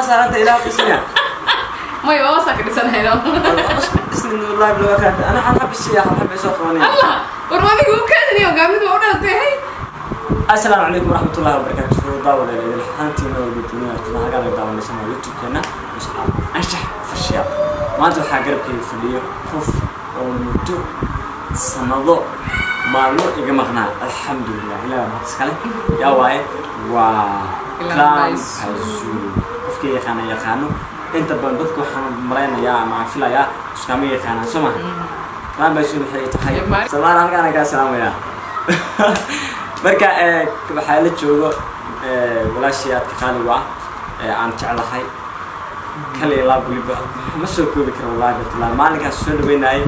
Saaranta ilaa qismiya. Maya, waa wasaa ka dhisanayno. Isnin live looga kaata ana hal xab isiya, hal xab isoo qabanaya. Allah, war adiga u kaadiniyo gaamid waa u dhalatay, hay. Asalaamu calaykum waraxmatullahi wabarakaatu. Daawadeena idil ahaantiina walba dunida aragtida halkaan ay daawanaysan waa YouTube-keena Muscab Anshax Official. Maanta waxaa garabkayga fadhiyo qof oo muddo sanado maalmo iga maqnaa. Alxamdulilah, ilaah mahad iskale. Yaa waaye? Waa Clan Clan Baisu. Baisu. Qofkii yaqaana yaqaano. Inta badan dadka waxaan malaynayaa ama aan filayaa iskama yaqaanaan, soo maha? Clan Baisu maxay tahay? Samaana halkaan kaa salaamayaa. Marka waxaa la joogo walaashii aadka qaaligu ah ee aan jeclahay kal iyo laab. Weliba ma soo koobi karo, wallahi batila. Maalinkaas soo dhaweynayay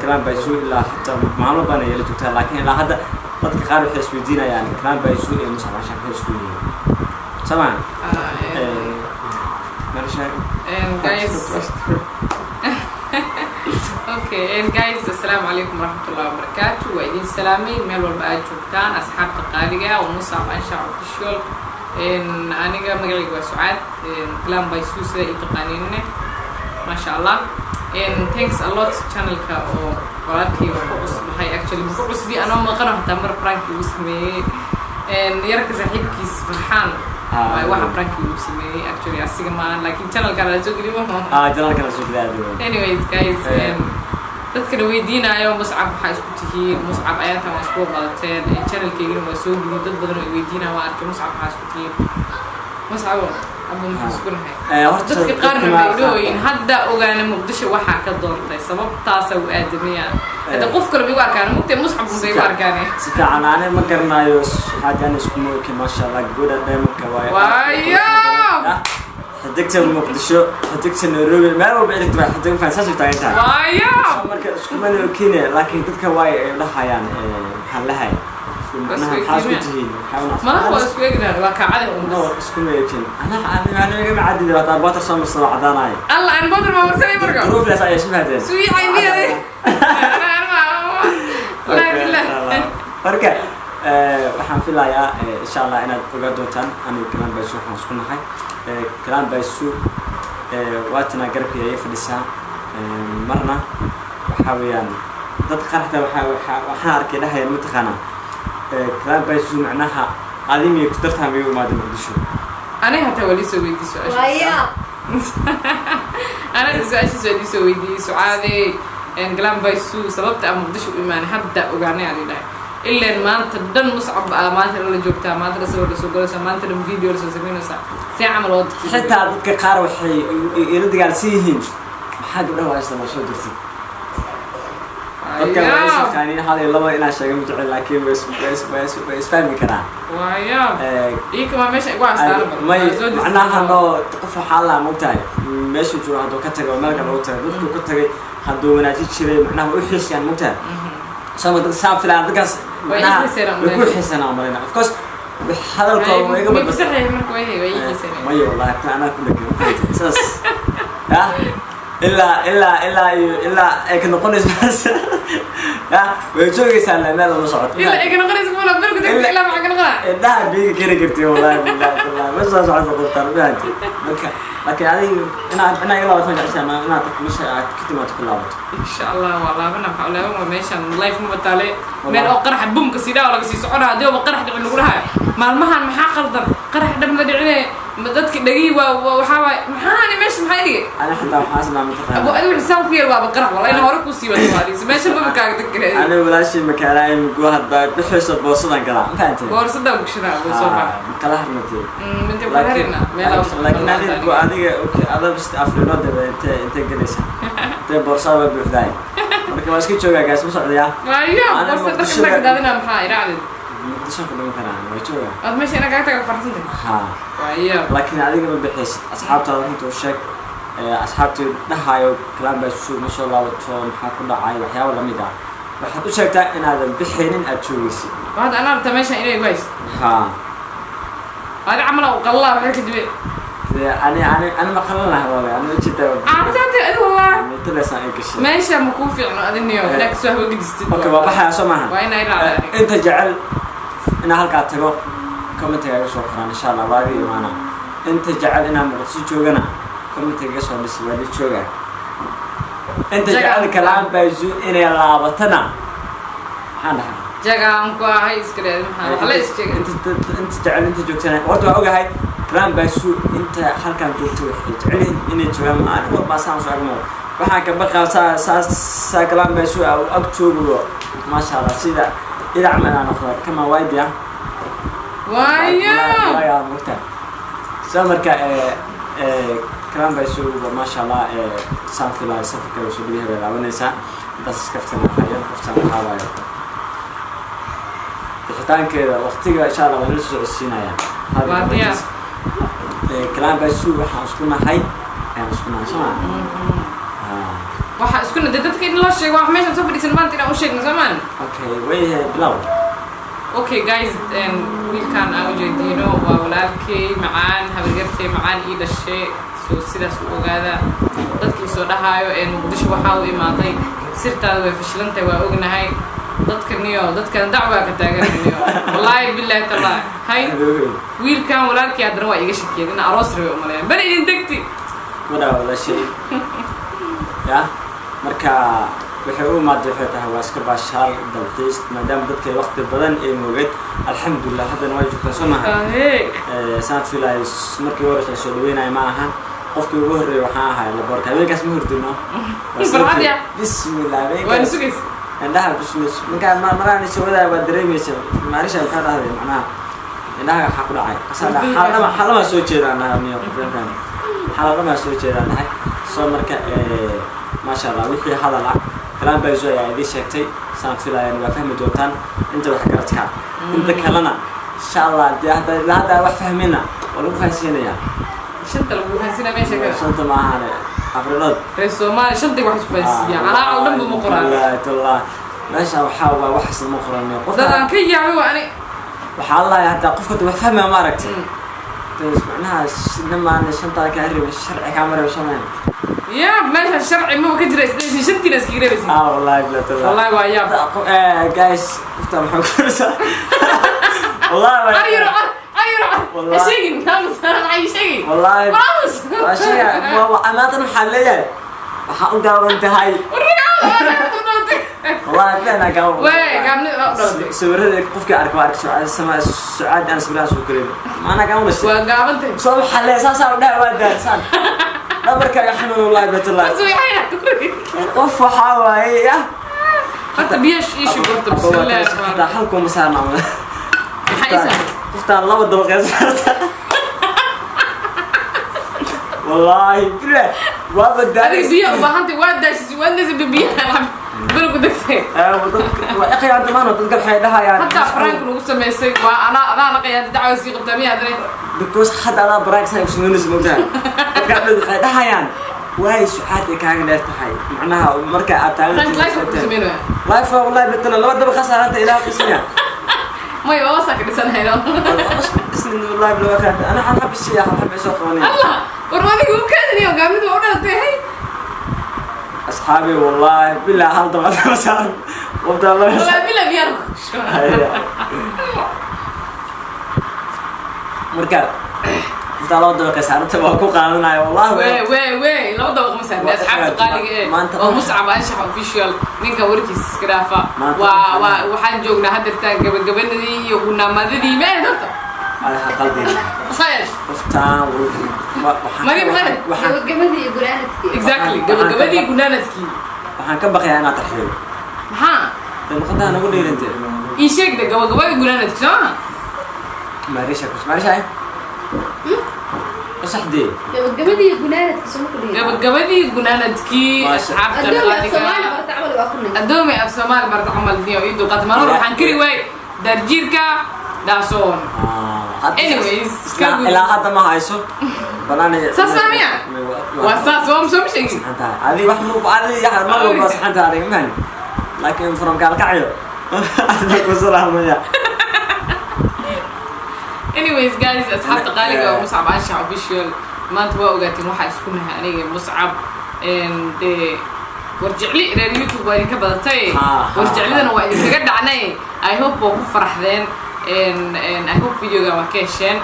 Clan Baisu ilaa hataa maalmo badan ayay la joogtaa, laakiin ilaa hadda dadka qaar waxay isweydiinayaan Clan Baisu iyo Muscab Anshax maxay isku yihiin, soo maha? Marisha. Guys, okay, and guys, assalaamu calaykum waraxmatullahi wabarakaatu. Waa idin salaamay meel walba aad joogtaan, asxaabta qaaliga oo Muscab Anshax Official. Aniga magacayga waa Sucaad Clan Baisu, sida i taqaaniinne, maasha Allah. Thanks a lot channelka oo walaalkay waa ku cusbahay. Actually, ma ku cusbi, anoo maqano hataa mar prank igu sameeyey yarka saaxiibkiis Farxaan. Waay waxa prank igu sameeyey. Actually, asiga maahan, laakiin channelka la soo geliyo. Ah, channelka la soo geliyo aad weyn. Anyways, guys, dadkana weydiinayo Muscab waxaa isku tihiin, Muscab ayaantan waa isku qadateen, channelkaygana waa soo geliyay. Dad badan oo i weydiinaya waa arkay, Muscab maxaa isku tihiin, Muscabo aba maxaa isku nahay? Horta dadka qaarna dadka waxay dhooyin hadda ogaana Muqdisho waxaa ka doontay sababtaasa u aadamiya. Hadda qof kale bay igu arkaan mugtay, Muscab un bay igu arkaan. Si fiican, ani ma garanayo xaajan isku mooki. Maasha Allah, gabadha diamondka waaye. Waayo! Xidigta Muqdisho, xidigta Nairobi, meel walba xidigta waa xidig faan saas u taagan tahay. Waayo! Marka isku mana okine, laakiin dadka waay ay dhahayaan maxaan lahay, macnaha maxaa isku tihiin? Madaxa waa isku egnaan, waa kaacada un No, bas. Isku ma ekin. Ana igama cadidi hataa butter soo marsado cadaanayo. Alla, aan butter ma marsanay marka. Duruuflees ayaa isku fahdeen. Suyicay miyade? Wallahi billah. Marka waxaan filayaa insha Allah inaad ogaa doontaan aniga Clan Baisu waxaan isku nahay. Clan Baisu waatana garabkii ayay fadhisaa. Marna waxaa weeyaan dad qaar xataa waxaan arkay dhahaya, mataqaanaa, Clan Baisu macnaha adimiya ku dartaa miyuu imaaday Muqdisho? Aniga hataa waa liisoo weydiiyey su-aashaas. Waya. Aniga su-aashaas waa liisoo weydiiyey, Sucaade Clan Baisu sababta aan Muqdisho u imaanay hadda ogaanay aan idhahay. Ileen maanta dhan Muscab aa maanta dhan la joogtaa, maanta dhan sawir lasoo galaysaa, maanta dhan video lasoo samaynaysaa, see camal oo Xitaa dadka qaar waxay ila dagaalsan yihiin, maxaa gabdhaha waa loo soo dirtay? Dadka waa is yaqaaniin, hal iyo laba inaan sheega ma jecel, laakiin way isfahmi karaan. Waayo, iyaka waa meesha igu hastaana. May, macnaha noo qof waxaa laa mogtahay meeshuu joogo hadduu ka tago oo meel kale loogu tago, dadkuu ka tagay hadduu wanaajin jiray, macnaha way u xiisayaan, mogtahay sama? Dad saa filaan dadkaas. Way macnaha ii xiiseynaan. Way ku xiisanaan umalayna, of course hadalkooda way iga may badbad. Fasaxay marka way ii xiiseynayaan. Maya, wallahi tan anaa ku dhagan saas ya ilaa iyo ilaa ay ka noqonayso ya way joogaysaa la meel lama socoto. Ilaa ay ka noqonaysa mala berku tagta, ilaa maxaa ka noqonaa? Indhaha biiga keni karti, wallahi billahi tallahi, ma soo socoto qoftaan fahanti. Marka laakiin adiga inaad iga laabato ma jeceshahay, ma inaad meesha aad ka timaado ku laabato? Insha Allah waa laabana. Maxaa laaban? Waa meeshan life ma bataale, meel oo qaraxa bumka sii dhawa laga sii socona. Haddii oba qarax dhicin lagu dhahayo maalmahan, maxaa qaldan? Qarax dhab la dhicine ma dadka dhagihii waa waxaa waay, maxaani meesha maxaa dhigay? Ani xataa waxaa isnaa Abo mataqaana. Adigu xisaan ku yar waaba qarax, wala ina hore kusii wato adiga meesha maba kaaga tag kare. Ani walaashii makaalaayin mugu hadda bixayso boorsadan galaa, ma fahantay? Boorsadaa gashanaa buu soo bax. Kala harnatay. Intee kula harina meelaa u socon. Laakiin adiga adiga okay, ada bist afrino daba intee gelaysa, intee boorsada waa buuxdaay. Marka waa iska joogaa gaas, ma socdayaa. Waayo. Ana boorsa dadka Muqdisho intaa ka daadinaa, maxaa iraacdid? Muqdisho ku dhiman karaa, waa joogaa. Aad meesha ina kaga taga farxsantay. Ha. Waayo. Laakiin adiga ma bixaysid. Asxaabtaada runta u sheeg. Asxaabtii dhahayo "Clan Baisu ma soo laabato, maxaa ku dhacay?" waxyaaba lamid ah, waxaad u sheegtaa inaadan bixaynin, aad joogaysid. Hadda anaa rabtaa meesha inay igu haysto. Ha. Adi camal u qallaa waxay kadib. Dee ani ma qalan laha walahi, ani ujeedaa. Caantaate adi wallah. Mutaleysaan ay gashay. Meesha ma kuu fiicno adiniyo inaad kasoo hawa gedistid. Okay, waa baxaya, soo maaha? Waa inay raacda aniga. Inta jecel inaa halkaa tago commentiga iga soo qoraan, insha Allah waa iga imaana. Inta jecel inaan Muqdisho joogana, comment-iga iga soo dhis, waa la joogaa. Inta jecel Kalaan Baysu inay laabatana, maxaan dhahaa? Jagaan ku ahay iska dheed, maxaa wax la isjeega. Inta jecel, inta joogtana, horta waa ogahay Kalaan Baysu inta halkan joogto waxay jecel yihiin inay joogaan. Maalin walba saan soo agmo, waxaan ka baqaa saa Kalaan Baysu ag joogo, maasha Allah, sida idac ma inaan noqdo kama waydiya. Waayo. Waayo, mogta. So marka Kalaan Baysu, maasha Allah, saan filaayo safarka soo dhigaha bay laabanaysaa. Intaas iskaftan waxaa qoftan waxaa waaye bixitaankeeda waqtiga, insha Allah, waan la socodsiinaya. Waa diyaar. Kalaan Baysu waxaan isku nahay, ayaan isku nahay, soo ma? Waxaa isku nade dadka in loo sheego wax meeshaan soo fadhiisan maanta inaan u sheegno, soo maan? Okay, way bilow. Okay guys, wiilkan aan ujeediino waa walaalkay macaan, habaryartay macaan ii dhashay. So sidaas u ogaada dadkii soo dhahaayo ee Muqdisho waxaa u imaaday, sirtaada way fashilantahay, waa ognahay. Dadka niyo, dadkan dacwaa ka taagan niyo, wallaahi billahi tallahi. Hay, wiilkan walaalkii haddana waa iga shakiyeen in aroos rabay umaleeyaan bal idin degti. Wadaa walaashay ya. Marka waxay u imaaday waxay tahay waa iska baashaal, dalxiis, maadaama dadka waqti badan ay moogeen. Alxamdulilah, haddana waa joogtaa, soo maha? Saan filayo, markii hore soo dhaweynaya ma ahan qofkii ugu horreeyay waxaan ahay laboorka. Habeenkaas ma hurdino. Farxad ya. Bismillah. Waana Habeenkaas sugaysa. Indhaha bismis markaa maraan isawadaaya waa dareemaysa. Maarisha maxaa dhahday? Macnaha indhaha waxaa ku dhacay xaladhama, xalamaa soo jeedaan dhahay miyo qofkan, xaladhamaa soo jeedaan dhahay. Soo marka, maasha Allah, wixii hadal ah Kalaan Bayso ayaa idiin sheegtay, saan filayan waa fahmi doontaan inta wax garadka. Inta kalena, insha Allah, dee hadda ilaa hadda wax fahmina waa lagu fahansiinayaa. Shanta lagu fahansiinaa meesha kada. Shanta ma ahane, afrilood. Reer Soomaali shantii wax isku fahansiiyaa, calaacal dhan bu ma qoraan. Wallaahi tallah, meesha waxaa waa waxaas ma qoran. Qofka Dad aan ka yaabay waa ani. Waxaa lahay hadda qofka wax fahmaya ma aragtay? Macnaha nimaan shantaa kaa reebay, sharci kaa mareebo samayn. Ya, meesha sharci maba ka jira, isdhaysin shantiina iskaga reebaysin. Ah, wallahi bila tallah. Wallahi waa yaab. Guys, qofta maxaa ku fursaa wallahi waa Ar yaro ar ar yaro ar. Wallahi. Ha sheegin, aamus, ha sheegin. Wallahi. Aamus. Waa sheega, waa amaatan, waxaa leeyahay waxaa u gaaban tahay. Wallahi fiicnaa gaaban. Way gaabni waa u dhalatay. Sawirada qofkii arka waa arka Sucaad sama Sucaad aan sawiradaas u karin maanaa gaaban dhashay. Waa gaabantay. Soo waxaa leeyahay saasaa u dhac, waa daarsan dhabarkaaga xanuun, wallahi batalla. Qof waxaa waaye ya. Horta biyo ii shub horta, bismillahi Xitaa raxmaan. halkuma saarna. Maxaa ii saaran? Qoftaan laba dabaqee saarta, wallaahi billah, waa Adiga badbaadaysa. Biyo u baahantay, waa daashisay, waa daashay, biyaha bal ku degtay. Waa iqyaa dhammaan dadka waxay dhahayaan. Hataa prank nagu samaysay, waa anaa adaa naqaya dacwa sii qabtaa miya adane? Because hadda adaa prank saa kusuganaysa, mogtahay, dadka dhan waxay dhahayaan waay Sucaad ay kaaga dheer tahay, macnaha marka aad taagan. Prank live ku sameynaya. Live, wallahi batala, laba dabaqa saaranta ilaa qismiya. May waa wasaa ka dhisanayno. Isnin, wallahi laba qaata ana hal xab isiya, hal xab isoo qabanaya. Allah, war adiga u kaadiniyo, gaabnidu waa u dhalatay, hay. Asxaabi, wallahi billah, hal dabaqa saaran wabdaa laba. Wallahi billah, biyaha. Haya. Marka intaa laba dabaqa saaranta waa ku qaadanaya, wallahi. We we we laba dabaq ma saarni, asxaabta qaaliga ee. Maanta oo Muscab Anshax Official, ninka warkiisa iska dhaafa. Maanta waa waxaan joognaa haddeertaan gabagabanadii iyo gunaamadadii ma ahayd horta. Adaha qalbiga. Khayr. Qoftaan Mariam, khayr. Waxaan Gabagabadii iyo gunaanadkii. Exactly, gabagabadii, gunaanadkii. Waxaan ka baqayaa inaad tarxiilo. Maxaa? Dee luqadaha nagu dheerinte. Ii sheegda gabagabadii, gunaanadkii, soo ma? Maarisha kus maarisha ay saxdee. Gabagabadii iyo gunaanadkii soo ma ku dhihin? Gabagabadii, gunaanadkii, asxaabta Adoomay af qaaliga. Soomaali barta camal waa akrinay. Adoomay af Soomaali barta camal niyo ii dulqaata maalin hore waxaan kari waay daarjiirka dhaasoon. Anyways, Ilaa hadda ma hayso banaan. Saas maa miya? Waa saas, waa soo ma sheegin? Saxan tahay adi, wax mu adi yaxa mar walba saxan tahay adiga man, laakiin from Gaalkacyo adna ku salaamaya. Anyways guys, asxaabta qaaliga oo Muscab Anshax Official, maanta waa ogaateen waxaa isku nahay aniga iyo Muscab. Dee war jecli reer YouTube waa idinka badatay. War jeclidana waa idinkaga dhacnay. I hope waa ku faraxdeen. I hope videoga waa ka hesheen.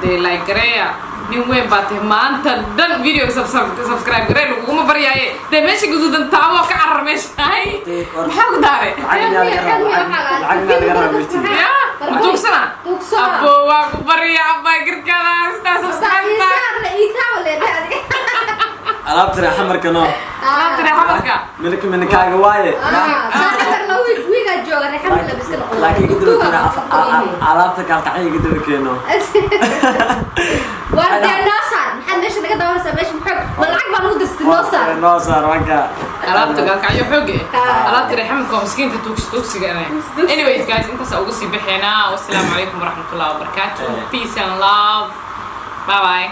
Dee like gareeya. Nin weyn baa tahay, maanta dhan video subscribe garee laguguma baryaaye. Dee meesha guduudan taabo, ka carar meesha. Ay, maxaa ku daare? Lacag miyaa laga rabaa? Lacag miyaa laga rabaa meeshii? Ya ma tuugsana? Tuugsana. Abo, waa ku barya, abaa garkaada sidaa subscribe. Alaabta xamarka noo. Alaabta xamarka. Milka minikaaga waaye. Laakiin ka daba keeno alaabta gaalkacyo, ka daba keeno. War dee noo saar, maxaad meesha naga daawanaysaa? Meesha maxaa ma lacag baa lagu dirstay? Noo saar. Noo saar wanka. Alaabta gaalkacyo xoog eh. Ah. Alaabta reexamarka waa miskiinta tuugsi tuugsiga. Anyways guys, intaas uga sii baxeenaa. Wassalaamu calaykum waraxmatullahi wabarakaatu. Eh. Peace and love, bye bye.